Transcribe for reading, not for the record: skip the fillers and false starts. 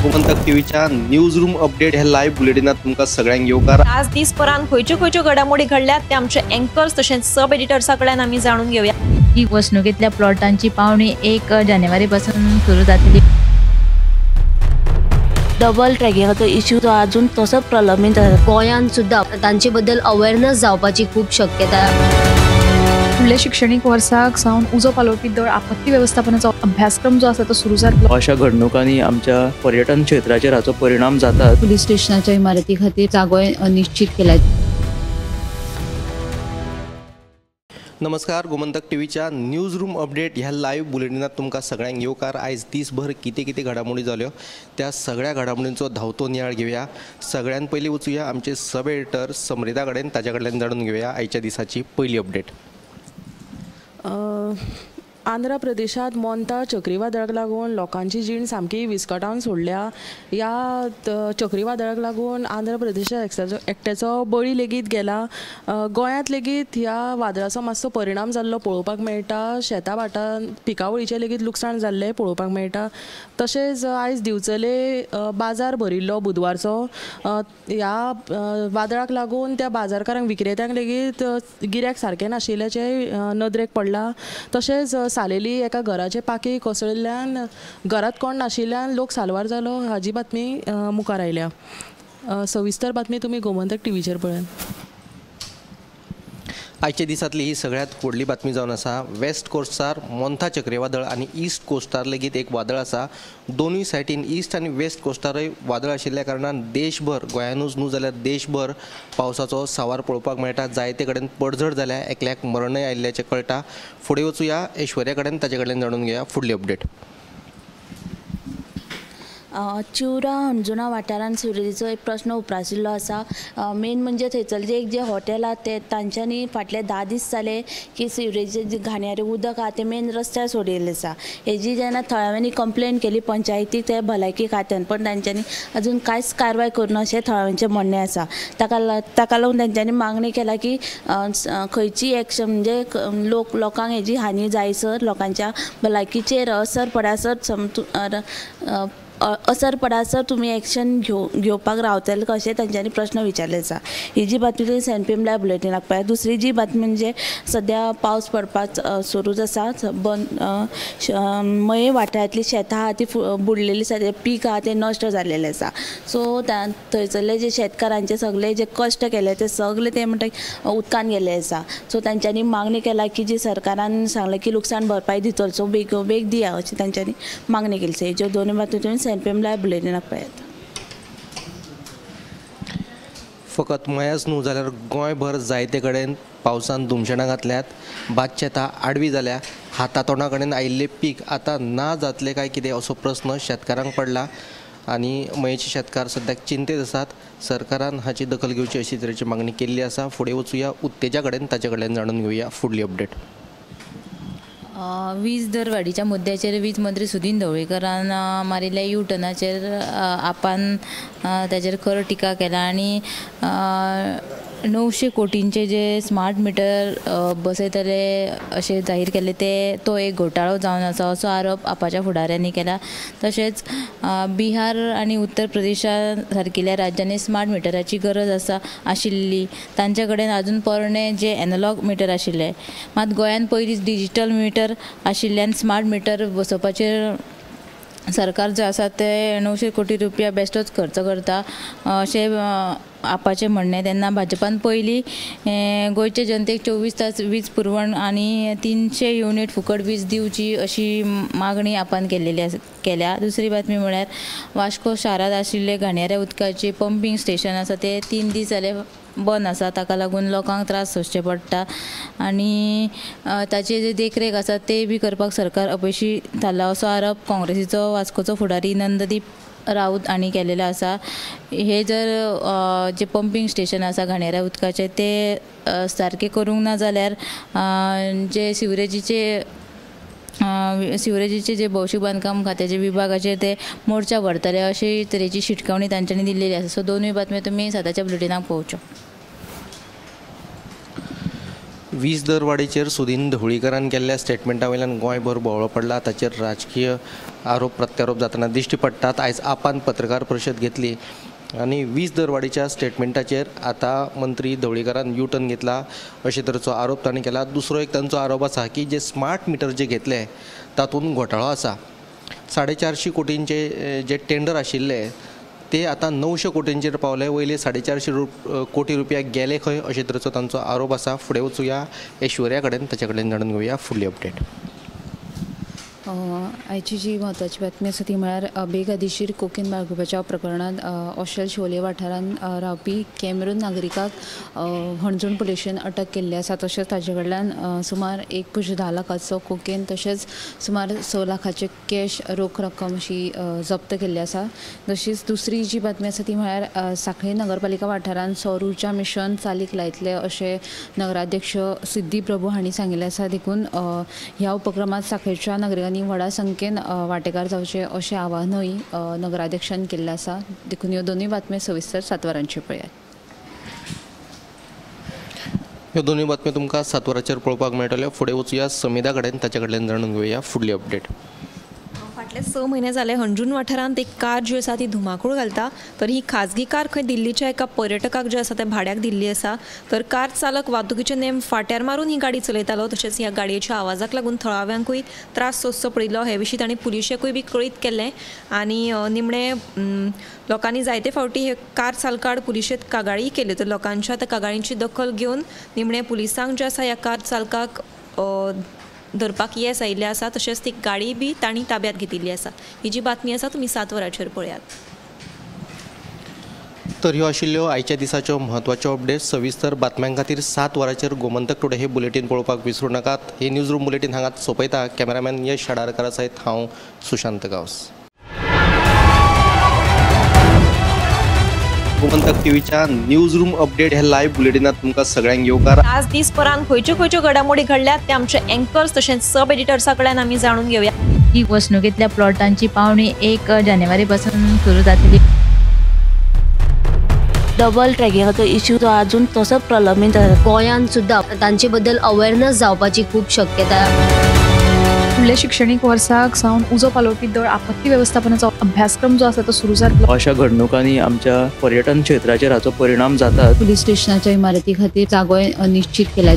गोमंतक टीव्हीच्या news room update ह्या live बुलेटिनात तुमकां सगळ्यांक येवकार। आज दिसभरान खंयच्यो खंयच्यो घडामोडी घडल्यात ते आमचे अँकर्स तशेंच सब एडिटर्सा कडल्यान आमी जाणून घेवया। ही वसणुकेंतल्या प्लॉटांची पावणी 1 जानेवारी पासून सुरू जातली। डबल ट्रॅकिंगाचो इश्यू जो अजून तसोच प्रलंबीत आसा। गोंयांत सुद्दां तांचे बद्दल अवेअरनेस जावपाची खूब शक्यता। फुडल्या शिक्षणीक वर्साक सावन उजो पालोवपी दळ आपत्ती वेवस्थापनाचो अभ्यासक्रम जो आसा तो सुरू जातलो। अशा घडणुकांनी आमच्या पर्यटन क्षेत्राचेर हाचो परिणाम जाता। पुलीस स्टेशनाच्या इमारती खातीर जागो निश्चित केला। नमस्कार, गोमंतक टीव्हीच्या न्यूज रूम अपडेट ह्या लाईव्ह बुलेटिनात तुमकां सगळ्यांक येवकार। आयज दीसभर कितें कितें घडामोडी जाल्यो त्या सगळ्या घडामोडींचो धांवतो नियाळ घेवया। सगळ्यान पयलीं वचुया आमचे सब एडिटर समृता कडेन, ताच्या कडल्यान जाणून घेवया आयच्या दिसाची पयली अपडेट। आंध्र प्रदेशात मोंता चक्रीवादळाक लागून लोकांची जीण सामकी विस्कटावन सोडल्या। ह्या चक्रीवादळाक लागून आंध्र प्रदेशात एकट्याचो बळी लेगीत गेला। गोंयांत लेगीत ह्या वादळाचो मातसो परिणाम जाल्लो पळोवपाक मेळटा। शेतां भाटां पिकावळीचें लेगीत लुकसाण जाल्लें पळोवपाक मेळटा। तशेंच आयज दिवचले बाजार भरिल्लो बुधवारचो, ह्या वादळाक लागून त्या बाजारकारांक विक्रेत्यांक लेगीत गिऱ्याक सारकें नाशिल्ल्याचें नदरेक पडलां। तशेंच सालेली एका घराचे पाकी कोसळिल्ल्यान घरात कोण नाशिल्ल्यान लोक साल्वार जालो हाजी बातमी मुखार आयल्या। सविस्तर बातमी तुमी गोमंतक टीव्हीचेर पळयात। आयच्या दिसांतली ही सगळ्यांत व्हडली बातमी जावन आसा। वेस्ट कोस्टार मोंथा चक्रीवादळ आनी ईस्ट कोस्टार लेगीत एक वादळ आसा। दोनूय सायटीन ईस्ट आनी वेस्ट कोस्टारय वादळ आशिल्ल्या कारणान देशभर, गोंयानूच न्हू जाल्यार देशभर पावसाचो सावार पळोवपाक मेळटा। जायते कडेन पडझड जाल्या, एकल्याक मरणय आयिल्ल्याचें कळटा। फुडें वचुया ऐश्वर्या कडेन, ताचे कडल्यान जाणून घेवया फुडली अपडेट। चिवरा अंजुणा वाठारांत सिवरेजीचो एक प्रश्न उप्रासिल्लो आसा। मेन म्हणजे थंयसर जे एक जे हॉटेल आहा ते तांच्यांनी फाटले 10 दीस जाले की सिवरेजीचें जे घाणयारें उदक आहा तें मेन रस्त्यार सोडिल्लें आसा। हेजी जेन्ना थळाव्यांनी कंप्लेन केली पंचायतीक ते भलायकी खात्यान, पण तांच्यांनी अजून कांयच कारवाय करूना अशें थळाव्यांचें म्हणणें आसा। ताका लागून तांच्यांनी मागणी केला की खंयची एक्शन म्हणजे लोकांक हेजी हानी जायसर लोकांच्या भलायकीचेर असर पडासर असर पडासर तुमी एक्शन घेवपाक रावतले कशें तांच्यांनी प्रश्न विचारले आसा। ही जी बातमी तुमी 7 PM live बुलेटिनाक पळयात। दुसरी जी बातमी म्हणजे सद्या पावस पडपाक सुरूच आसा। मये वाठारांतली शेतां आहा ती बुडलेली आसा, ते पीक आहा तें नश्ट जाल्लेलें आसा। सो थंयसरले जे शेतकारांचे सगळे जे कश्ट केले ते सगळे ते म्हणटा उदकान गेल्ले आसा। सो तांच्यांनी मागणी केला की जी सरकारान सांगलें की लुकसाण भरपाय दितलो, सो बेगोबेग दिया अशी तांच्यांनी मागणी केली। ह्यो दोनूय बातमी तुमी 7 PM live बुलेटिनाक पळयात। फकत मयाच न्हू जाल्यार गोंयभर जायते कडेन पावसान धुमशेणां घातल्यात, भात शेतां आडवी जाल्या, हाता तोंडा कडेन आयिल्लें पीक आतां ना जातलें काय कितें असो प्रस्न शेतकारांक पडला आनी मयेचे शेतकार सद्याक चिंतेत आसात। सरकारान हाची दखल घेवची अशी तरेची मागणी केल्ली आसा। फुडें वचुया उत्तेजा कडेन, ताचे कडल्यान जाणून घेवया फुडली अपडेट। वीज दरवाडीच्या मुद्द्याचेर वीज मंत्री सुदीन ढवळीकरान मारिल्ल्या यू टर्नाचेर आपान ताचेर खर टिका केला आनी 900 कोटींचे जे स्मार्ट मिटर बसयतले अशें जाहीर केल्ले ते तो एक घोटाळो जावन आसा असो आरोप आपाच्या फुडाऱ्यांनी केला। तशेंच बिहार आनी उत्तर प्रदेशा सारकिल्ल्या राज्यांनी स्मार्ट मिटराची गरज आसा आशिल्ली, तांचे कडेन अजून पोरणे जे एनालॉग मिटर आशिल्ले, मात गोंयांत पयलींच डिजिटल मिटर आशिल्ल्यान स्मार्ट मिटर बसोवपाचेर सरकार जे आसा ते 900 कोटी रुपया बेश्टोच खर्च करता अशें आपाचें म्हणणें। तेन्ना भाजपान पयलीं गोंयचे जनतेक 24 तास वीज पुरवण आनी 300 युनीट फुकट वीज दिवची अशी मागणी आपान केल्लेली केल्या। दुसरी बातमी म्हळ्यार वास्को शारांत आशिल्ले घाणयाऱ्या उदकाचें पंपींग स्टेशन आसा ते 3 दीस जाले बंद आसा, ताका लागून लोकांक त्रास सोंसचे पडटा आनी ताची जे देखरेख आसा ते बी करपाक सरकार अपेशी थारला असो आरोप काँग्रेसीचो वास्कोचो फुडारी नंददीप राऊत हांणी केलेलो आसा। हे जर जे पंपींग स्टेशन आसा घाणयाऱ्या उदकाचें ते सारकें करूंक ना जाल्यार जे सिवरेजीचे जे भौशीक बांदकाम खात्याचे विभागाचेर ते मोर्चा व्हरतले अशी तरेची शिटकावणी तांच्यांनी दिल्लेली आसा। सो दोनूय बातम्यो तुमी 7च्या बुलेटिनाक पळोवच्यो। वीज दरवाडीचेर सुदीन ढवळीकरान केल्ल्या स्टेटमेंटा वयल्यान गोंयभर बोवाळ पडला. ताचेर राजकीय आरोप प्रत्यारोप जातना दिश्टी पडटात. आयज आपान पत्रकार परिशद घेतली आनी वीज दरवाडीच्या स्टेटमेंटाचेर आतां मंत्री ढवळीकरान यू टर्न घेतला अशे तरेचो आरोप तांणी केला. दुसरो एक तांचो आरोप आसा की जे स्मार्ट मिटर जे घेतले तातूंत घोटाळो आसा. 450 कोटींचे जे टेंडर आशिल्ले ते आतां 900 कोटींचेर पावले. वयले 450 कोटी रुपया गेले खंय अशे तरेचो तांचो आरोप आसा. फुडें वचुया ऐश्वर्या कडेन, ताचे कडेन जाणून घेवया फुडली अपडेट. आयची जी म्हत्वाची बातमी आसा ती म्हळ्यार बेकायदेशीर कोकीन बाळगुपाच्या प्रकरणांत ऑशेल शिवोले वाठारांत रावपी कॅमेरून नागरिकाक हणजूण पुलिशेन अटक केल्ली आसा. तशेंच ताजे कडल्यान सुमार 1.10 लाखाचो कोकेन तशेंच सुमार 6 लाखाचे कॅश रोख रक्कम अशी जप्त केल्ली आसा. तशीच दुसरी जी बातमी आसा ती म्हळ्यार सांखळी नगरपालिका वाठारांत सौर ऊर्जा मिशन चालीक लायतले अशें नगराध्यक्ष सिद्धी प्रभू हांणी सांगिल्लें आसा. देखून ह्या उपक्रमांत सांखळेच्या नागरिकांनी व्हडा संख्येन वांटेकार जावचे अशें आवाहनूय नगराध्यक्षान केल्लें आसा. देखून ह्यो दोनूय बातम्यो सविस्तर 7 वरांचेर पळयात. ह्यो दोनूय बातम्यो तुमकां 7 वरांचेर पळोवपाक मेळटल्यो. फुडें वचुया समिधा कडेन, ताचे कडल्यान जाणून घेवया फुडली अपडेट. फाटले 6 म्हयने जाले हणजूण वाठारांत एक कार जी आसा ती धुमाकूळ घालता. तर ही खाजगी कार खंय दिल्लीच्या एका पर्यटकाक जे आसा ते भाड्याक दिल्ली आसा. तर कार चालक वाहतुकीचे नेम फाट्यार मारून ही गाडी चलयतालो. तशेंच ह्या गाडयेच्या आवाजाक लागून थळाव्यांकूय त्रास सोंसचो पडिल्लो. हे विशीं तांणी पुलिशेकूय बी कळीत केल्लें आनी निमणे लोकांनी जायते फावटी हे कार चालकाड पुलिशेंत कागाळी केल्यो. तर लोकांच्या त्या कागाळींची दखल घेवन निमणे पुलिसांक जे आसा ह्या कार चालकाक धरपाक येस आयिल्लें आसा. तशेंच ती गाडी बी तांणी ताब्यात घेतिल्ली आसा. ही जी बातमी आसा तुमी 7 वरांचेर पळयात. तर ह्यो आशिल्ल्यो आयच्या दिसाच्यो म्हत्वाच्यो अपडेट्स. सविस्तर बातम्यां खातीर 7 वरांचेर गोमंतक टुडे हे बुलेटीन पळोवपाक विसरूं नाकात. हे न्यूज रूम बुलेटीन हांगाच सोंपयता. कॅमेरामॅन यश शाडारकरा सयत हांव सुशांत गांवस. गोमंतक टीव्हीच्या न्यूज रूम अपडेट हे लायव्ह बुलेटिनात तुमकां सगळ्यांक येवकार. आज दीसभरान खंयच्यो खंयच्यो घडामोडी घडल्यात ते आमचे एंकर्स तशेंच सब एडिटर्सा कडल्यान आमी जाणून घेवया. ही वसणुकेंतल्या प्लॉटांची पावणी 1 जानेवारी पासून सुरू जातली. डबल ट्रॅकिंगाचो इश्यू जो अजून तसोच प्रलंबीत आसा. गोंयांत सुद्दां तांचे बद्दल अवेअरनेस जावपाची खूब शक्यता. फुडल्या शिक्षणीक वर्साक सावन उजो पालोवपी दळ आपत्ती वेवस्थापनाचो अभ्यासक्रम जो आसा तो सुरू जातलो. अशा घडणुकांनी आमच्या पर्यटन क्षेत्राचेर हाचो परिणाम जाता. पुलीस स्टेशनाच्या इमारती खातीर जागोय निश्चित केला.